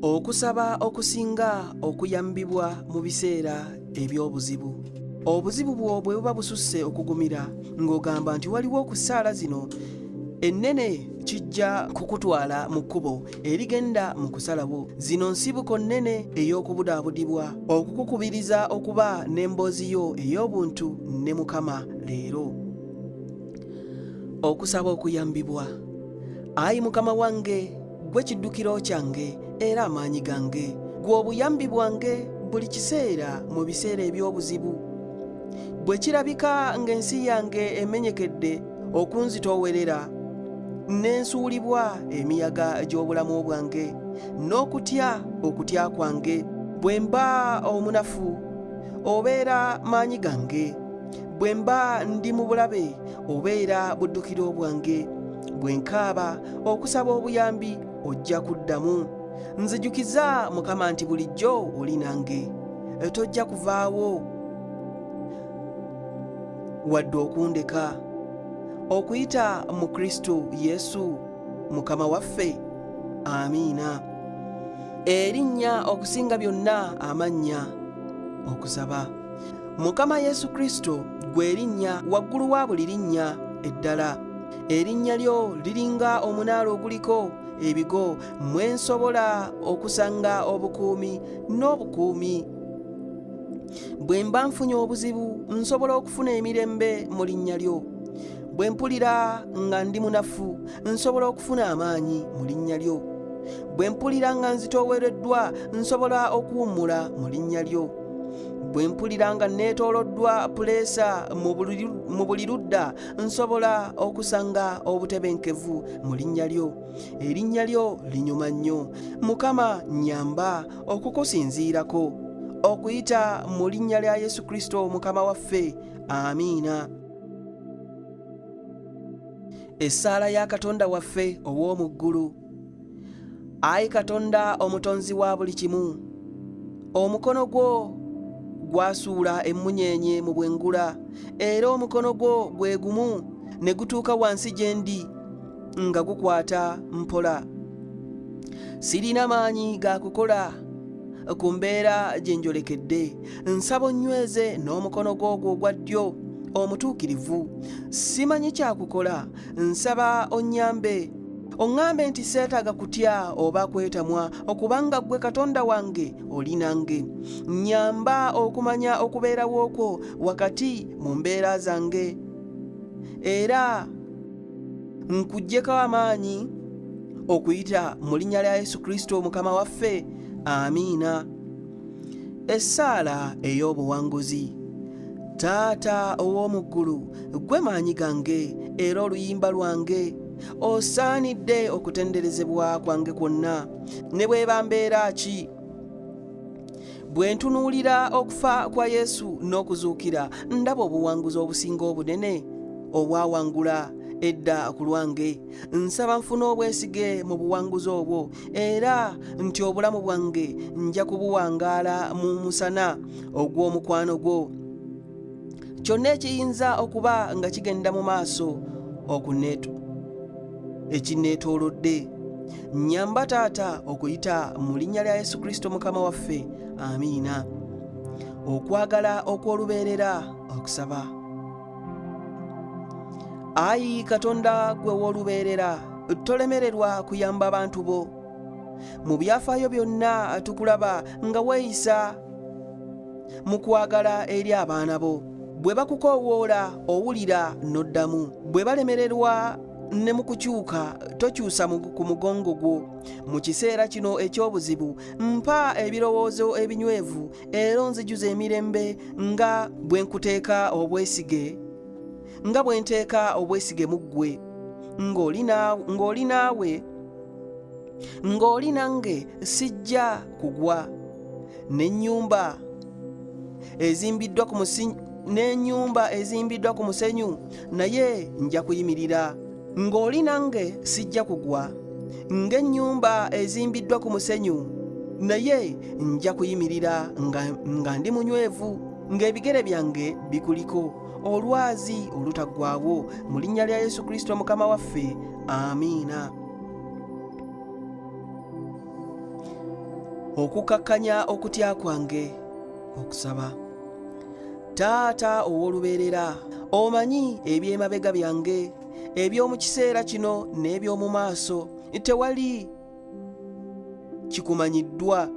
Okusaba okusinga okuyambibwa mu biseera eby'obuzibu. Obuzibu bwo bwe buba bususse okugumira ng'ogamba nti waliwo ku ssaala zino ennene kijja kukutwala mu kkubo erigenda mu kusalawo. Zino nsibuko nnene ey'okubudaabudibwa okukukubiriza okuba n'emboozi yo ey'obuntu ne Mukama leero. Okusaba okuyambibwa. Ayi Mukama wange, ggwe kiddukiro kyange era amaanyi gange, ggwe obuyambi bwange buli kiseera mu biseera eby'obuzibu. Bwe kirabika ng'ensi yange emenyekedde okunzitoowerera, ne nsuulibwa emiyaga gy'obulamu bwange n'okutya okutya kwange, bwe mba omunafu obeera maanyi gange, bwe mba ndi mu bulabe obeera buddukiro bwange, bwe nkaaba okusaba obuyambi ojja kuddamu. Nzijukiza Mukama nti bulijjo oli nange, tojja kuvaawo wadde okundeka. Okuyita mu Kristo Yesu Mukama waffe. Amiina. Erinnya okusinga byonna amannya. Okusaba. Mukama Yesu Kristo gwe erinnya waggulu wa buli linnya eddala. Erinnya lyo liringa omunaala oguliko ebigo mwe nsobola okusanga obukuumi n'obukuumi. Bwe mba nfunye obuzibu nsobola okufuna emirembe mu linnya lyo. Bwe mpulira nga ndi munafu nsobola okufuna amaanyi mu linnya lyo. Bwe mpulira nga nzitoowereddwa nsobola okuwummula mu linnya lyo. Bwe mpulira nga neetooloddwa puleesa mu buli ludda nsobola okusanga obutebenkevu mu linnya lyo. Erinnya lyo linyuma nnyo. Mukama nnyamba okukusinziirako. Okuyita mu linnya lya Yesu Kristo Mukama waffe. Amiina. Essaala ya Katonda waffe ow'omu ggulu. Ayi Katonda omutonzi wa buli kimu, omukono gwo gwasuula emmunyeenye mu bwengula, era omukono gwo gwe gumu ne gutuuka wansi gye ndi nga gukwata mpola. Sirina maanyi ga kukola ku mbeera gye njolekedde. Nsaba onnyweze n'omukono gwo ogwo ogwa ddyo omutuukirivu. Simanyi kya kukola, nsaba onnyambe. Oŋŋambe nti seetaaga kutya oba kwetamwa, okubanga ggwe Katonda wange oli nange. Nnyamba okumanya okubeerawo kwo wakati mu mbeera zange, era nkuggyeko amaanyi okuyita mu linnya lya Yesu Kristo Mukama waffe. Amiina. Essaala ey'obuwanguzi. Taata ow'omu ggulu, ggwe maanyi gange era oluyimba lwange. Osaanidde okutenderezebwa kwange kwonna, ne bw'eba mbeera ki. Bwe ntunuulira okufa kwa Yesu n'okuzuukira, ndaba obuwanguzi obusinga obunene obwawangula edda ku lwange. Nsaba nfune obwesige mu buwanguzi obwo, era nti obulamu bwange nja kubuwangaala mu musana ogw'omukwano gwo. Kyonna ekiyinza okuba nga kigenda mu maaso ekinneetoolodde. Nnyamba Taata okuyita mu linnya lya Yesu Kristo Mukama waffe. Amiina. Okwagala okw'olubeerera. Okusaba. Ayi Katonda gwe w'olubeerera, tolemererwa kuyamba bantu bo. Mu byafaayo byonna tukulaba nga weeyisa mu kwagala eri abaana bo. Bwe bakukoowoola owulira n'oddamu. Bwe balemererwa ne mu kukyuka tokyusa ku mugongo gwo. Mu kiseera kino eky'obuzibu mpa ebirowoozo ebinywevu era onzijuze emirembe nga bwe nkuteeka obwesige nga bwe nteeka obwesige mu ggwe. Ng'oli naawe ng'oli nange sijja kugwa. N'ennyumba ezimbiddwa ku n'ennyumba ezimbiddwa ku musenyu naye nja kuyimirira. Ng'oli nange sijja kugwa, ng'ennyumba ezimbiddwa ku musenyu naye nja kuyimirira nga, nga ndi munywevu, ng'ebigere byange bikuliko olwazi olutaggwaawo, mu linnya lya Yesu Kristo Mukama waffe. Amiina. Okukakkanya okutya kwange. Okusaba. Taata ow'olubeerera, omanyi eby'emabega byange, eby'omu kiseera kino n'eby'omu maaso. Tewali kikumanyiddwa.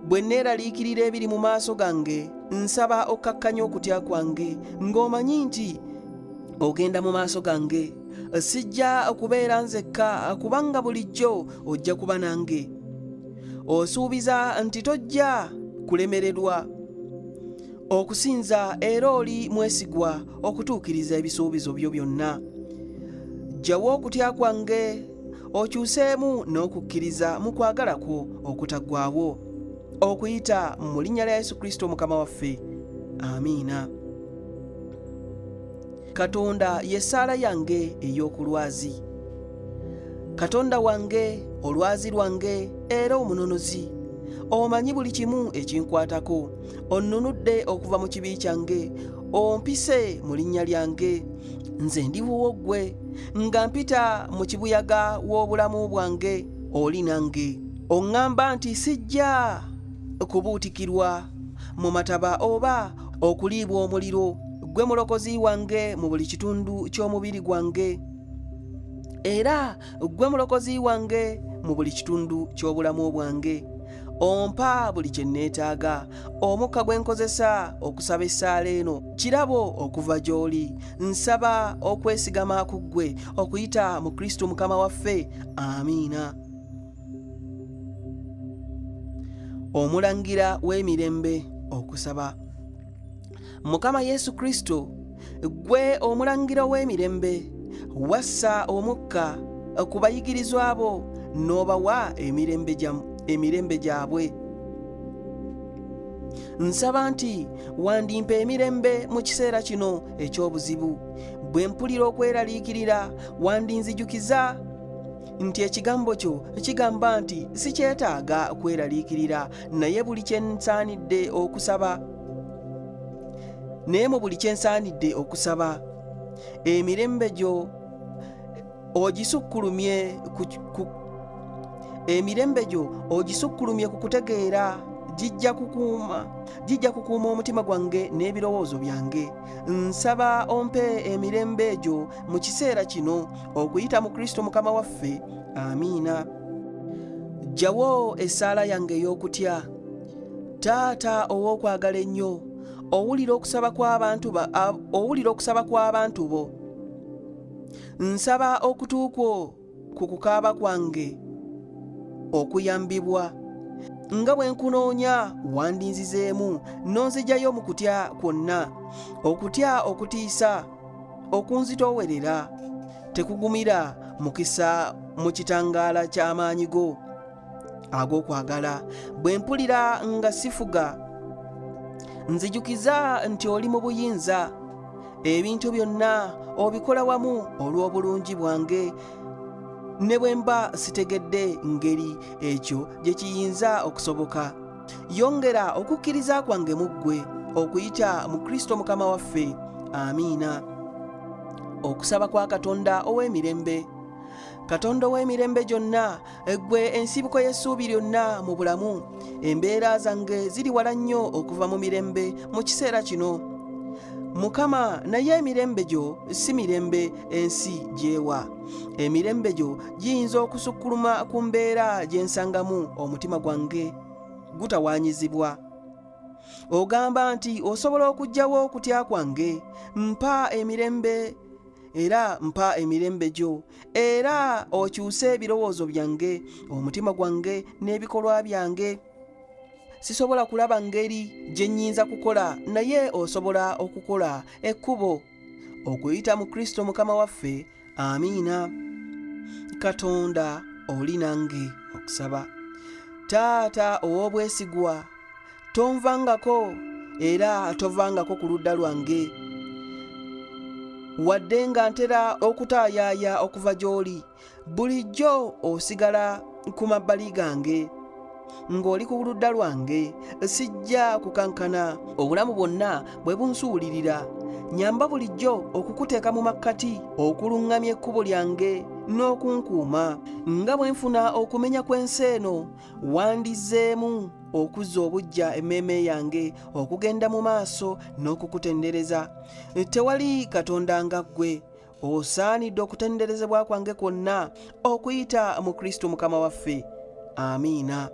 Bwe nneeraliikirira ebiri mu maaso gange, nsaba okkakkanya okutya kwange, ng'omanyi nti ogenda mu maaso gange. Sijja kubeera nzekka, kubanga bulijjo ojja kuba nange. Osuubiza nti tojja kulemererwa okusinza era oli mwesigwa okutuukiriza ebisuubizo byo byonna. Ggyawo okutya kwange okyuseemu n'okukkiriza mu kwagala kwo okutaggwaawo, okuyita mu linnya lya Yesu Kristo Mukama waffe. Amiina. Katonda ye ssaala yange ey'oku lwazi. Katonda wange, olwazi lwange era omununuzi, omanyi buli kimu ekinkwatako. Onnunudde okuva mu kibi kyange, ompise mu linnya lyange. Nze ndi wuwo ggwe, nga mpita mu kibuyaga w'obulamu bwange, oli nange. Oŋŋamba nti sijja kubuutikirwa mu mataba oba okuliibwa omuliro. Ggwe mulokozi wange mu buli kitundu ky'omubiri gwange, era ggwe mulokozi wange mu buli kitundu ky'obulamu bwange. Ompa buli kye nneetaaga. Omukka gwe nkozesa okusaba essaala eno kirabo okuva gy'oli. Nsaba okwesigama ku ggwe okuyita mu Kristo Mukama waffe. Amiina. Omulangira w'emirembe. Okusaba. Mukama Yesu Kristo, ggwe omulangira w'emirembe, wassa omukka ku bayigirizwa bo n'obawa emirembe gyabwe. Nsaba nti wandimpa emirembe mu kiseera kino eky'obuzibu. Bwe mpulira okweraliikirira, wandinzijukiza nti ekigambo kyo kigamba nti sikyetaaga kweraliikirira, naye buli kye nsaanidde okusaba, naye mu buli kye nsaanidde okusaba, emirembe gyo ogisukkulumye ku, ku, emirembe gyo ogisukkulumye ku kutegeera, gijja kukuuma, gijja kukuuma omutima gwange n'ebirowoozo byange. Nsaba ompe emirembe egyo mu kiseera kino okuyita mu Kristo Mukama waffe. Amiina. Ggyawo essaala yange ey'okutya. Taata ow'okwagala ennyo, owulira okusaba kw'abantu ba, owulira okusaba kw'abantu bo. Nsaba okutu kwo ku kukaaba kwange okuyambibwa. Nga bwe nkunoonya, wandinzizeemu n'onzigyayo mu kutya kwonna, okutya okutiisa okunzitoowerera tekugumira mukisa mu kitangaala ky'amaanyi go ag'okwagala. Bwe mpulira nga sifuga, nzijukiza nti oli mu buyinza. Ebintu byonna obikola wamu olw'obulungi bwange, ne bwe mba sitegedde ngeri ekyo gye kiyinza okusoboka. Yongera okukkiriza kwange mu ggwe okuyita mu Kristo Mukama waffe. Amiina. Okusaba kwa Katonda ow'emirembe. Katonda ow'emirembe gyonna, ggwe ensibuko y'essuubi lyonna mu bulamu. Embeera zange ziri wala nnyo okuva mu mirembe mu kiseera kino, Mukama, naye emirembe gyo si mirembe ensi gy'ewa. Emirembe gyo giyinza okusukkuluma ku mbeera gye nsangamu omutima gwange gutawaanyizibwa. Ogamba nti osobola okuggyawo okutya kwange. Mpa emirembe era mpa emirembe gyo, era okyuse ebirowoozo byange, omutima gwange n'ebikolwa byange. Sisobola kulaba ngeri gye nnyinza kukola, naye osobola okukola ekkubo okuyita mu Kristo Mukama waffe. Amiina. Katonda oli nange. Okusaba. Taata ow'obwesigwa, tonvangako era tovangako ku ludda lwange. Wadde nga ntera okutaayaaya okuva gy'oli, bulijjo osigala ku mabbali gange. Ng'oli ku ludda lwange, sijja kukankana. Obulamu bwonna bwe bunsuulirira, nyamba bulijjo okukuteeka mu makkati, okuluŋŋamya ekkubo lyange n'okunkuuma. Nga bwe nfuna okumenya kw'ensi eno, wandizzeemu okuzza obuggya emmeeme yange okugenda mu maaso n'okukutendereza. Tewali Katonda nga ggwe. Osaanidde okutenderezebwa kwange kwonna okuyita mu Kristo Mukama waffe. Amiina.